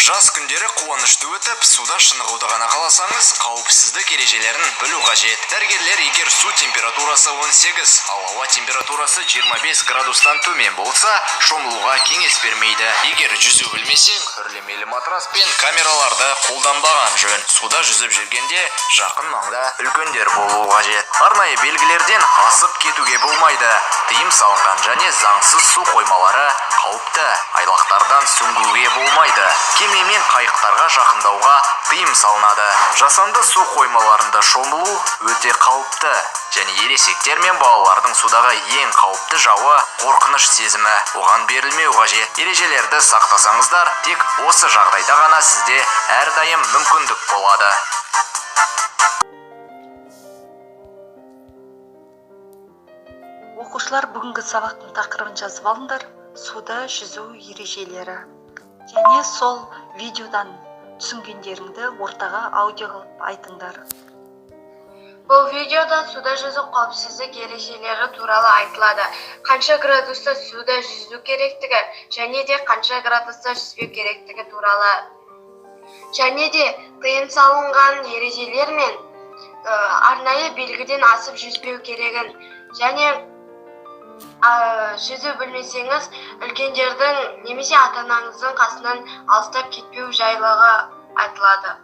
Жаз күндері қуанышты өтіп, суда шынығуды ғана қаласаңыз, қауіпсіздік ережелерін білу қажет. Дәрігерлер егер су температурасы 18, ал ауа температурасы 25 градустан төмен болса, шомылуға кеңес бермейді. Егер жүзу білмесең, үрлемелі матрас пен камераларды қолданбаған жөн. Суда жүзіп жүргенде жақын маңда үлкендер болуы қажет. Арнайы белгілерден асып кетуге болмайды. Тыйым салынған және заңсыз су қоймалары қауіпті. Айлақтардан сүңгуге болмайды. Кеме мен қайықтарға жақындауға тыйым салынады. Жасанды су қоймаларында шомылу өте қауіпті. Және ересектер мен балалардың судағы ең қауіпті жауы қорқыныш сезімі. Оған берілмеу қажет. Ережелерді сақтасаңыздар, тек осы жағдайда ғана сізде әрдайым мүмкіндік болады. Оқушылар, бүгінгі сабақтың тақырыбын жазып алыңдар: суда жүзу ережелері. Және сол видеодан түсінгендеріңді ортаға аудио қылып айтыңдар. Бұл видеода суда жүзу қауіпсіздік ережелері туралы айтылады. Қанша градуста суда жүзу керектігі және де қанша градуста жүзбеу керектігі туралы. Және де тыйым салынған ережелер мен арнайы белгіден асып жүзбеу керегін және жүзу білмесеңіз, үлкендердің немесе ата-анаңыздың қасынан алыстап кетпеу жайлығы айтылады.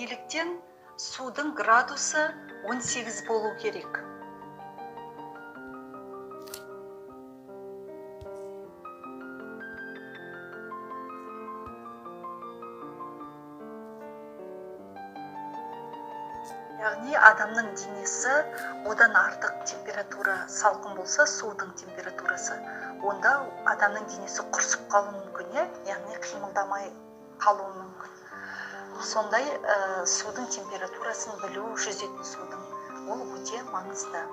Неліктен судың градусы 18 болу керек? Яғни адамның денесі одан артық температура салқын болса, судың температурасы, онда адамның денесі құрысып қалуы мүмкін, иә, яғни қимылдамай қалуы мүмкін. Сондай судың температурасын білу, жүзетін судың, ол өте маңызды.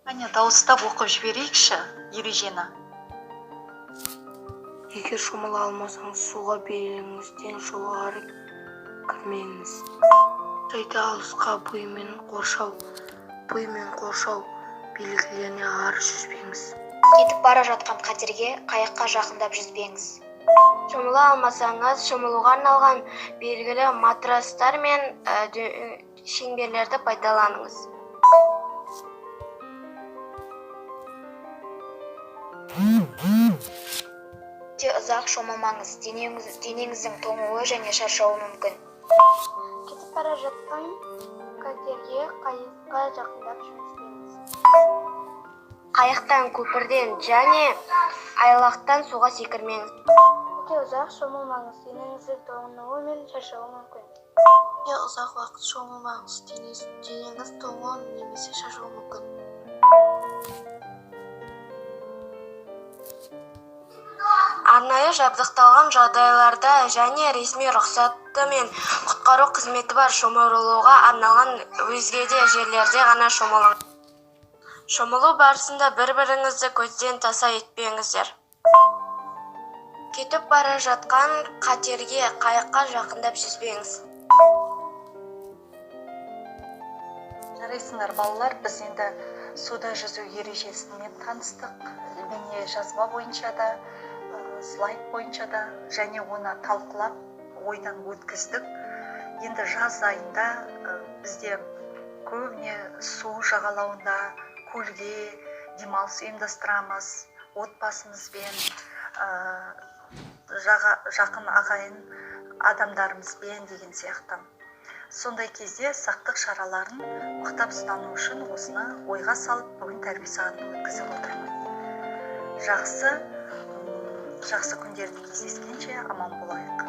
Әне, дауыстап оқып жіберейікші ережені. Егер шомыла алмасаңыз, суға беліңізден жоғары кірмеңіз. Жайда алысқа буймен қоршау белгілеріне ары жүзбеңіз. Кетіп бара жатқан катерге, қайыққа жақындап жүзбеңіз. Шомыла алмасаңыз, шомылуға арналған белгілі матрастар мен шеңберлерді пайдаланыңыз. Өте ұзақ шомылмаңыз, денеңіздің тоңуы және шаршауы мүмкін. Кетіп бара жатқан катерге, қайыққа жақындап жүзбеңіз. Қайықтан, көпірден және айлақтан суға секірмеңіз. Өте ұзақ шомылмаңыз, денеңіздің тоңуы мен шаршауы мүмкін. Өте ұзақ уақыт шомылмаңыз, денеңіз тоңуы немесе шаршауы мүмкін. Арнайы жабдықталған жағдайларда және ресми рұқсаты мен құтқару қызметі бар шомылуға арналған өзге де жерлерде ғана шомылыңыз. Шомылу барысында бір-біріңізді көзден таса етпеңіздер. Кетіп бара жатқан катерге, қайыққа жақындап жүзбеңіз. Жарайсыңдар, балалар. Біз енді суда жүзу ережесімен таныстық, бейне жазба бойынша да, слайд бойынша да, және оны талқылап, ойдан өткіздік. Енді жаз айында бізде көбіне су жағалауында, көлге демалыс ұйымдастырамыз отбасымызбен, жақын ағайын адамдарымызбен деген сияқты. Сондай кезде сақтық шараларын мықтап ұстану үшін осыны ойға салып, бүгін тәрбие сағатын өткізіп отырмын. Жақсы, жақсы күндерде кездескенше аман болайық.